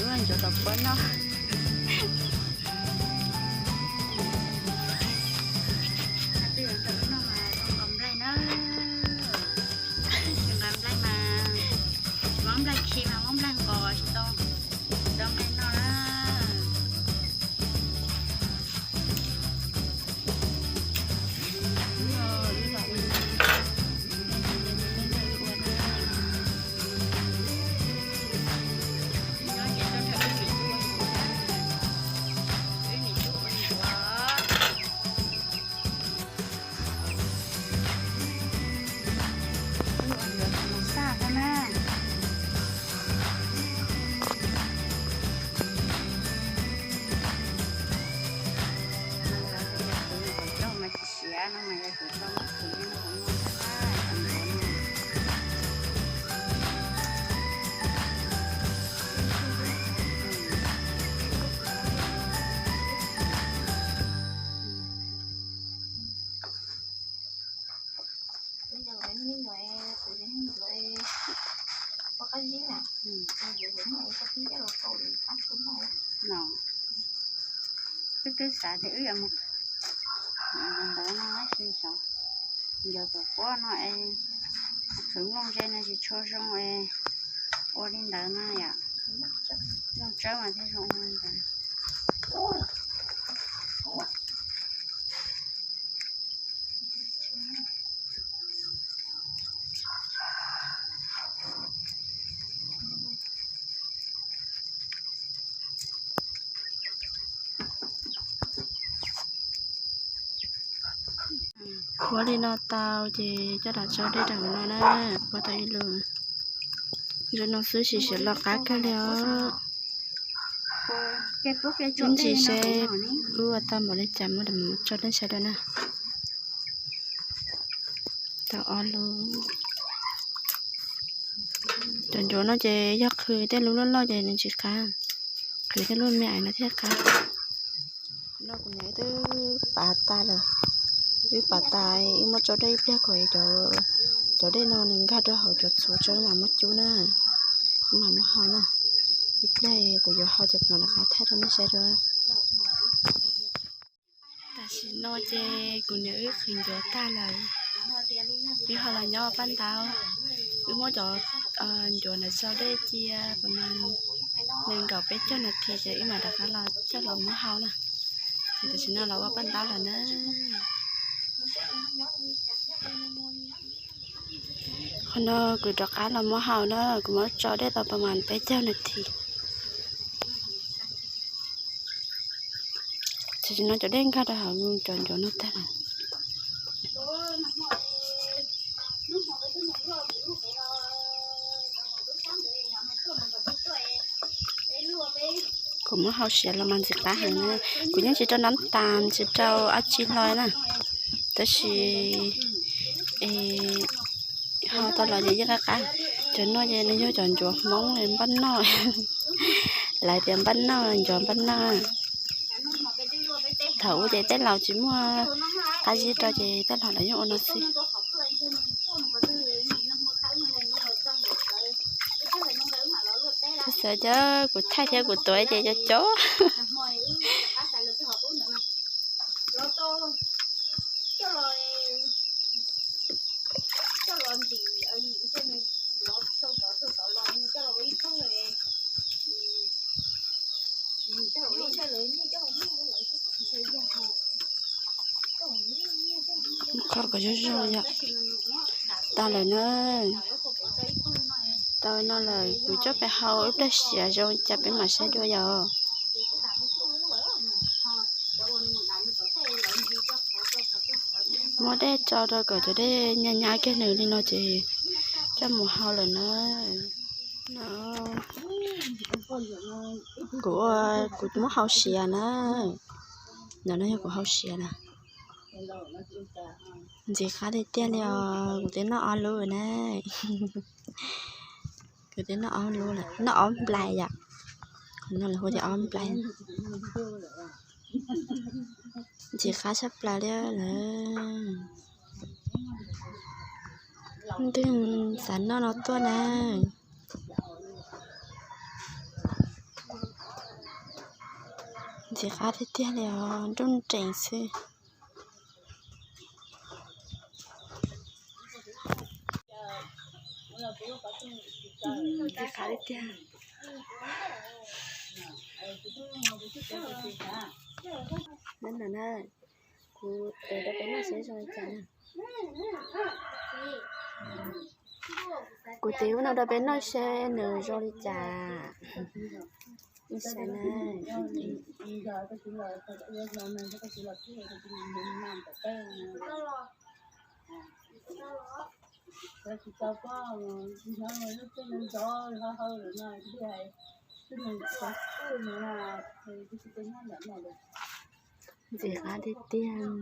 Ncuav tom puab noj. Twb yuav tau lub no mas tau nqos nplaig na. Tsis nqa nplaig mas, tsis muab nplaig khi mas muab nplaig nqos tsis tau, tsis tau nqaij noj na. No, wb twb xav tias wb yuav mus ntawd no tab sis xyov ncuav tom puab no es khwv nplooj ze no tsis tshua zoo es ua li ntawd na yom. Nplooj tsawb mas thiaj zoo ua li ntawd. Ua li no tau ces coj los tso dej rau hauv no na, puab tau ib lub. Zoo no xwb sis siav los qab kawg li os. Ib ntsis seb wb ua tau npaum li cas muab tso nej saib dua na. Tau ob lub. Cov ncuav no ces yog qhwv tej lub loj loj ces nws tsis qab, qhwv tej lub me me no thiaj qab. No kuv niam wb twb pav tas lawm, wb pav tas wb muab tso dej ib pliag kom cov dej no nws nkag rau hauv cov txhuv tso wb mam muab cub na, wb mam muab hau na. Ib pliag kuv yuav hau ces kuv mam rov qab thaij rau nej saib dua. Tam sim no ces kuv niam wb qhwv ncuav tag lawm, wb ho los nyob paj ntaub. Wb muab cov ncuav ntawd tso dej cia pab mas nees nkaum peb caug nas this ces wb mam rov qab los coj los muab hau na. Ces tam sim no los ua paj ntaub lawm na. Qhov no kuv rov qab los muab hau na, kuv muab tso dej tau pab mas peb caug nas this. Tam sim no cov dej nkag rau hauv cov ncuav no tag lawm. Kuv muab hau siav los mas ntxim qab heev na. Kuv yeej tsis rau nab tas tsis rau dab tsi hlo na, tab sis hau tau los ces yeej qab qab. Cov no ces nws yog cov ncuav Hmoob npaj noj. Lawv tias npaj noj, ncuav npaj noj. Thaum ub ces tej laus tsis muaj qab zib rau ces tej laus lawv yeej ua no xwb. Tus xav cov kuv thaij thiab kuv tuav ces cov cov Qhov kom zoo zoo yom. Tag lawm na. Tau no lawm kuv coj peb hau ib pliag siav zoo cas peb mam saib dua yom. Muab dej tso rau kom cov dej nyab nyab kiag nws li no ces coj mus hau lawm na. No, kuv ua, kuv muab hau siav na. No no yog kuv hau siav na. Ntxim qab tiag tiag li os, kuv twb noj ob lub na. Kuv twb noj ob lub lawm, noj ob nplais yom. Qhov no lawv hu tias ob nplais. Ntxim qab tshaj plaws li lawm. Leej twg xav noj no tuaj na. Ntxim qab tiag tiag li os, nruj nrees xwb. Ntxim qab tiag tiag. Kuv tev rau peb noj seb zoo li cas na. Kuv tev ub no rau peb noj seb nws zoo li cas. Ib sab na. Ntxim qab tiag tiag.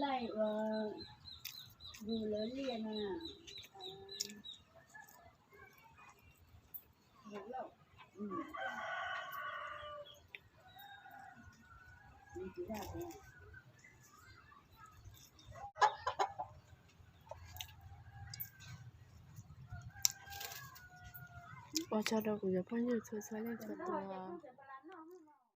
Laij ua gu lawv liaj na. Ua tsaug rau kuv cov phooj ywg txhua txhua leej txhua tus.